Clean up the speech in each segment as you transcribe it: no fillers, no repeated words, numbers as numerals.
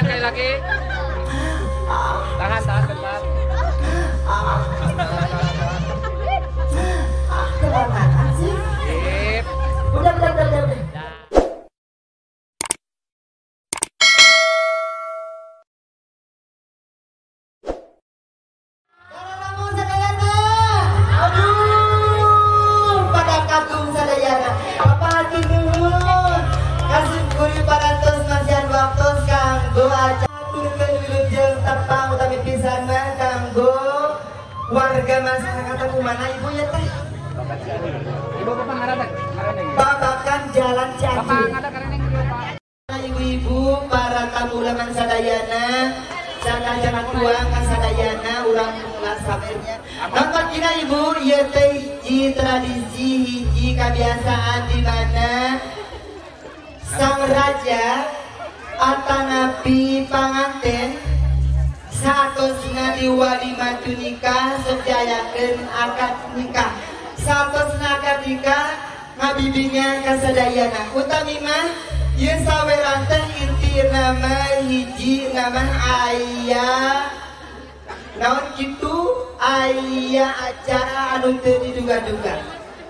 sekali lagi. Tahan, tahan bentar. Kelamaan sih. Udah. Aduh, pada kagum sadayana. Apa nuhun. Kasih guri parantos masihan waktos kanggo acara aturkeun wilujeng tepang utawi pisan mah kanggo warga masyarakat kumana ibu ya teh. Ibu bapak ngaranna Babakan Jalan Cianjur. Ibu-ibu para tamu undangan sadayana, jangan tuang ka sadayana urang ulah sabernya. Nonton kina ibu ieu teh hiji tradisi hiji kebiasaan di mana sang raja atanapi panganten saatosna diwalimatu nikah sejayakeun akad nikah. Saatosna akad nikah ngabimbingan ka sadayana. Utami mah ieu saweran teh inti nama hiji nama aya naon kitu aya acara anu teu diduga-duga.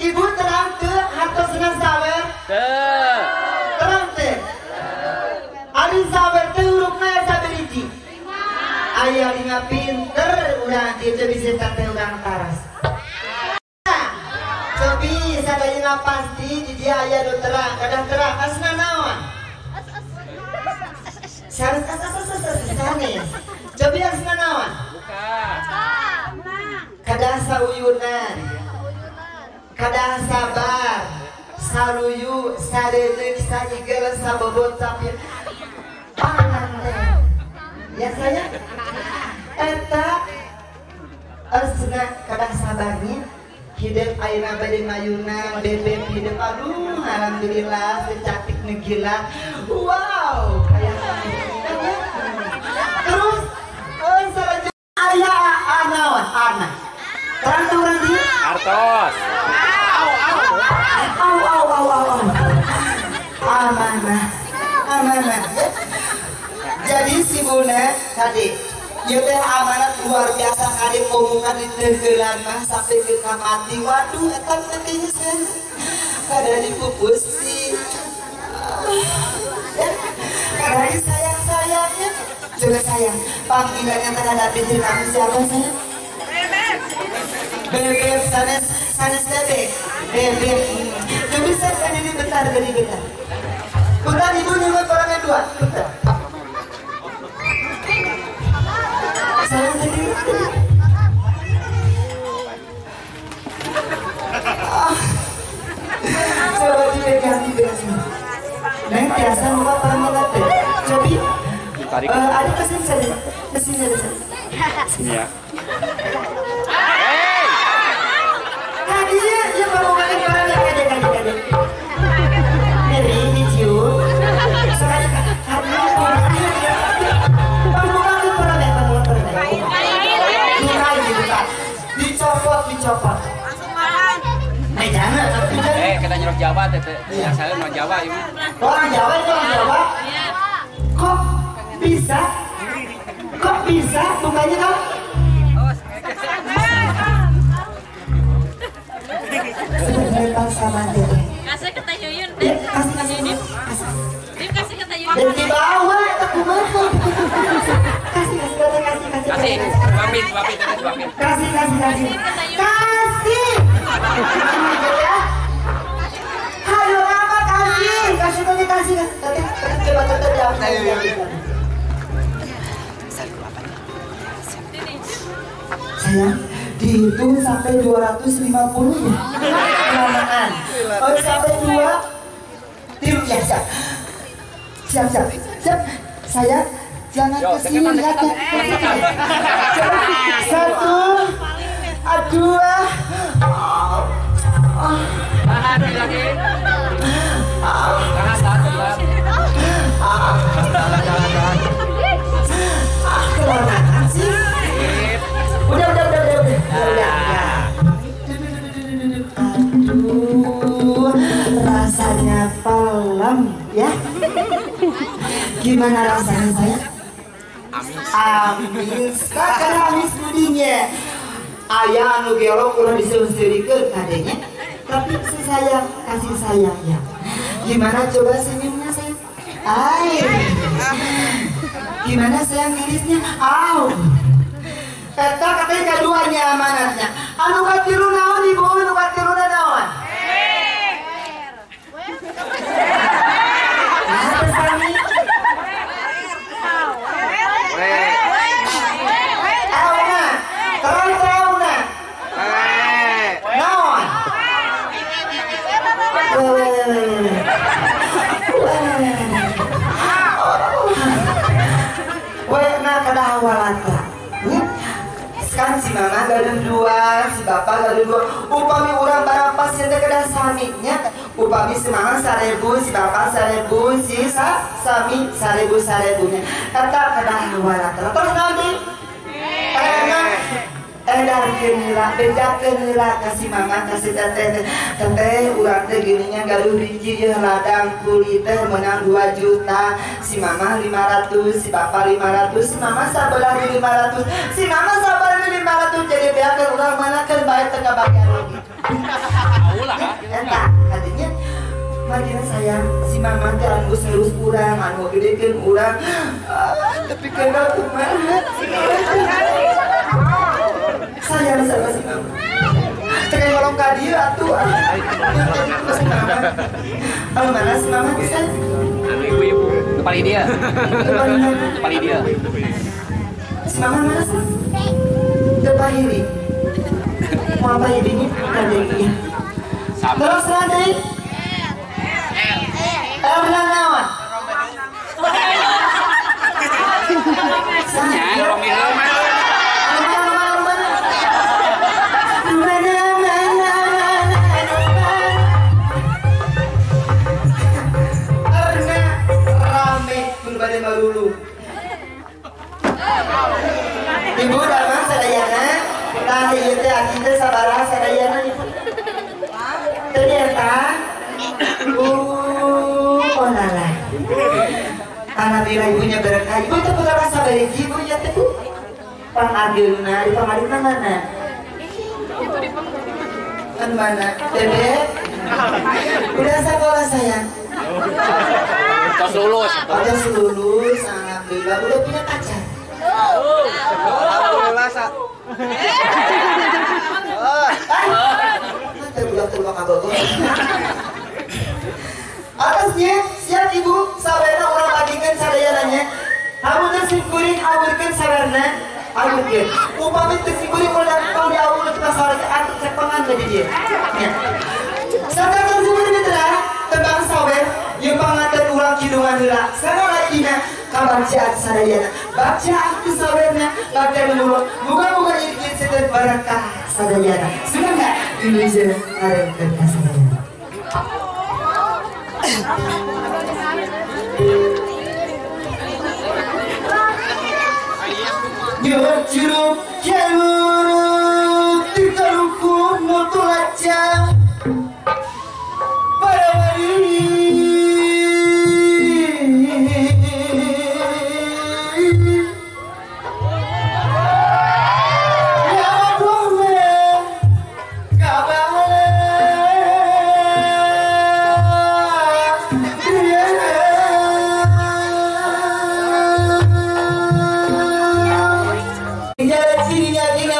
Ibu terang teu hartosna sawer? Teu. Terang teu? Ari sawer teh hurufna aya sabaraha? Aya 5 pinter urang dieu teh bisa teh urang taras. Cobi sadayana pasti di dia aya nu terang, kadang terang asna naon? Sanes as as as as sanes. Cobi asna naon? Kadah sauyunan. Kadah sabar, saluyu, sareuneuk, saigel, sabobot, sapir. Panganten. Ya saya eta asna kadah sabarnya. Hidup ayeuna bade mayuna bebek hidup aduh alhamdulillah secantik negila wow kayak ya. Terus selanjutnya aya anawan ana terang tuh urang dieu artos au au au au amanah amanah. Jadi si Buna tadi ieu teh amanat luar biasa kali omongan di teuheulan mah sampai ke mati. Waduh eta teh geus kada dipupus sih. Kada disayang-sayangnya. Coba sayang, panggilannya terhadap istri kamu siapa sayang? Bebek. Bebek sanes sanes bebek. Bebek. Coba saya ini bentar, bentar. Bentar ibu nyuruh orangnya dua. Bentar. Saya sendiri. Coba dipegang, dipegang sini. Neng biasa muka pernah teh. Cobi, ada kesini saja, kesini saja. Sini ya. Tadi ya baru makan barang kade kade kade. Ngeri dicium. Sekali karena dicopot, dicopot. Langsung makan. Jangan, kita nyerok Jawa, tete. Yang saya orang Jawa, ibu. Orang Jawa itu orang Jawa. Kok bisa? Kok bisa? Bukannya kan? Sebentar sama tete. Kasih ke Teh Yuyun. Kasih kasih. Kasih ke Teh Yuyun. Dan di bawah, tak kumaha. Kasih kasih kasih kasih. Kasih, suapin, suapin, suapin. Kasih, kasih, kasih. Kasih. Ayo apa kasih? Kasih tadi kasih, kasih. Coba tetap jawab. Sayang, dihitung sampai 250 ya. Kelamaan. Oh, sampai 2. Tiru ya, siap. Siap, siap. Siap. Sayang, jangan kesini lihat ya. 1, 2. Tahan lagi. Tahan, tahan, tahan. Tahan, tahan, tahan. Kelamaan sih. Udah. Aduh, rasanya pelem ya. Gimana rasanya saya? Amin. Sakara amis budinya. Aya anu gelo ulah diseuseurikeun kadenya. Tapi sayang kasih sayangnya. Gimana coba senyumnya sayang? Ai. Gimana sayang girisnya? Au. Eta katanya kaduanya amanatnya. Anu katilu naon ibu? Anu katilu naon? Apa sami? Auna. Terang auna. Naon? Wena kada walata. Kan si mama gaduh dua, si bapak gaduh dua. Upami urang barang pasien teh kedah sami nya. Upami si mama 1000, si bapak 1000, si sami 1000 1000 nya. Eta kedah walata. Terus naon deui? Enak. Edarkeun heula, bejakeun heula ka si mama, ka si teteh. Teteh urang teh gininya gaduh hiji ieu ladang kuli teh meunang 2 juta. Si mama 500, si bapak 500, si mama sabelah 500, si mama sabelah 500 jadi beakeun urang manakeun bae teu kabagian lagi. Ulah. Eta kadinya margina sayang si mama teh anu geus ngurus urang, anu gedekeun urang. Tapi keuna kumaha si mama. Sayang sama si mama. Teu ngolong ka dieu atuh. Si mama. Anu mana si mama teh? Anu ibu-ibu, kepali dia. Kepali dia. Si mama mana sih? Tepahiri. Mau apa hirinya? Kadenya. Terus nanti. Erna naon? Nya, rong ieu mah. Erna rame mun bade marulu. Ibu damang sadayana, tah ieu teh aki teh sabaraha sadayana ibu? Teu eta. Oh lala. Alhamdulillah ibunya berkah. Ibu teh putra sabariji ibu nya teh bu. Pangageuna, di pangageuna mana? Kan mana? Dede? Udah sekolah sayang? Tos lulus. Tos lulus, alhamdulillah. Udah punya pacar? Alhamdulillah, sa. Terbuka kabogoh. Atasnya siap ibu, sawerna urang bagikeun sadayananya. Lamun teu simkuring awurkeun sawerna, awurkeun. Upami teu simkuring ulah tong diawur ka sawerna atuh cepengan teh di dieu. Nya. Satakan simkuring mitra tembang sawer ieu panganten urang kidungan heula. Sangalakina kabacaan sadayana. Bacaan ku sawerna, bacaan nu muga-muga ieu setan barakah sadayana. Sudah enggak? Indonesia arengkeun ka sadayana. Curug jalur ditaruku mutulacang para wali ya Allah kabala ya.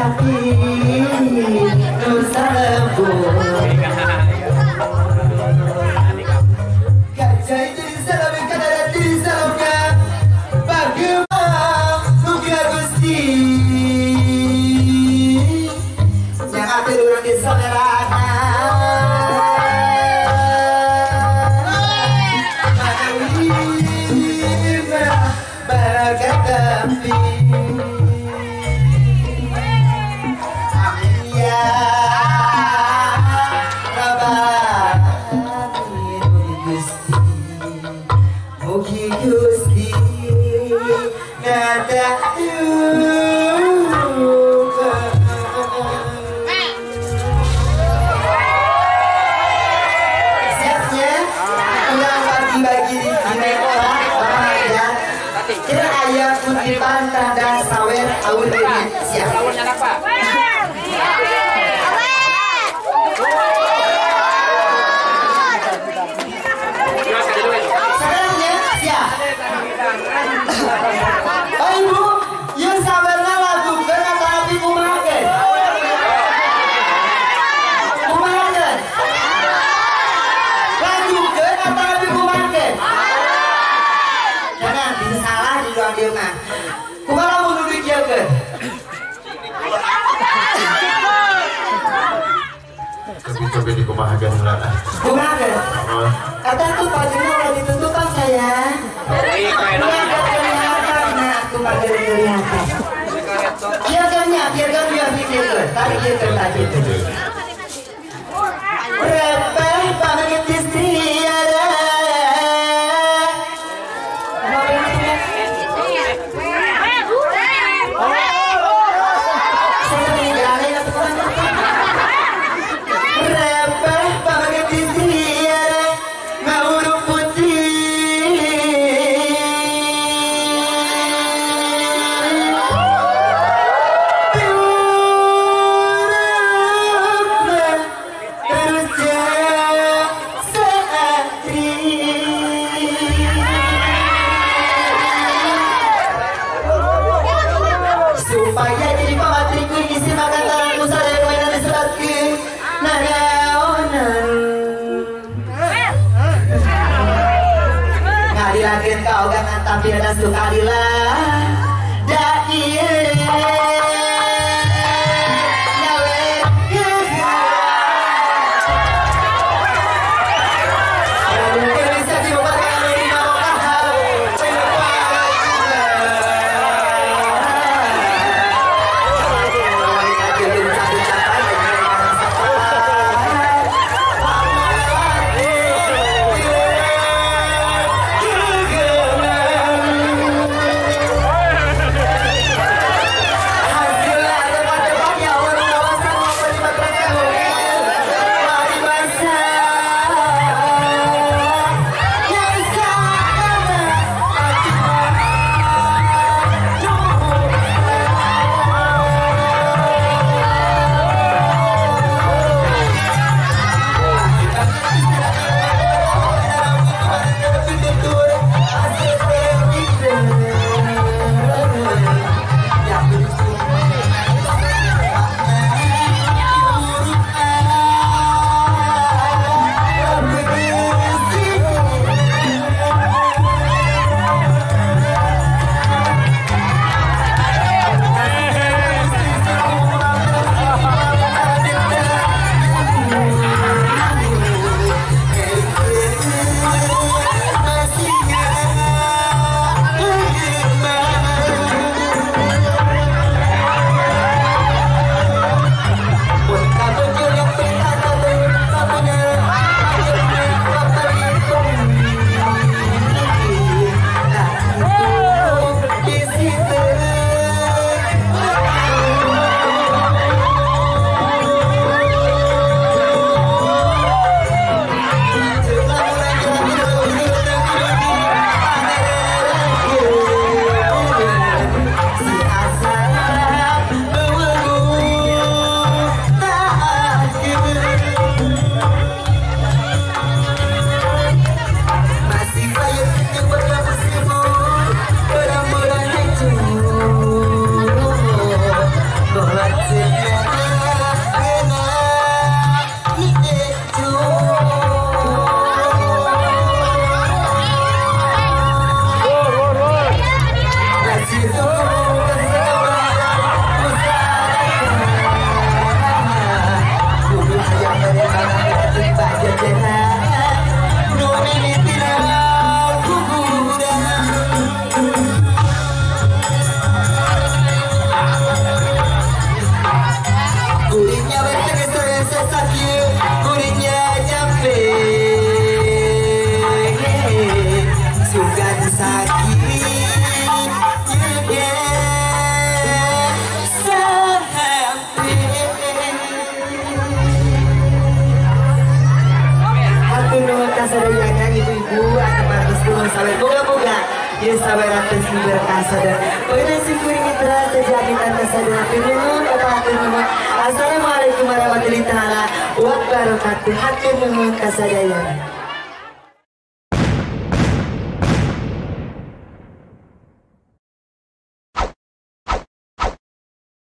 hati nusa lembut. Gajah jadi salam kadar jadi salamnya bagaimana muka Gusti yang atur orang di saudara. Kata tuh paginya udah ditentukan sayang. Kelihatan, nah tuh paginya kelihatan. Biarkannya, biarkan biar pikirkan. Tadi biarkan tadi itu. Repeh banget istri ada. sawer moga-moga ieu saweran teh sing berkah sadaya. Pokoknya sim kuring mitra sejaminan sadaya nuhun bapak hatur nuhun. Assalamualaikum warahmatullahi taala wabarakatuh. Hatur nuhun kasadayana.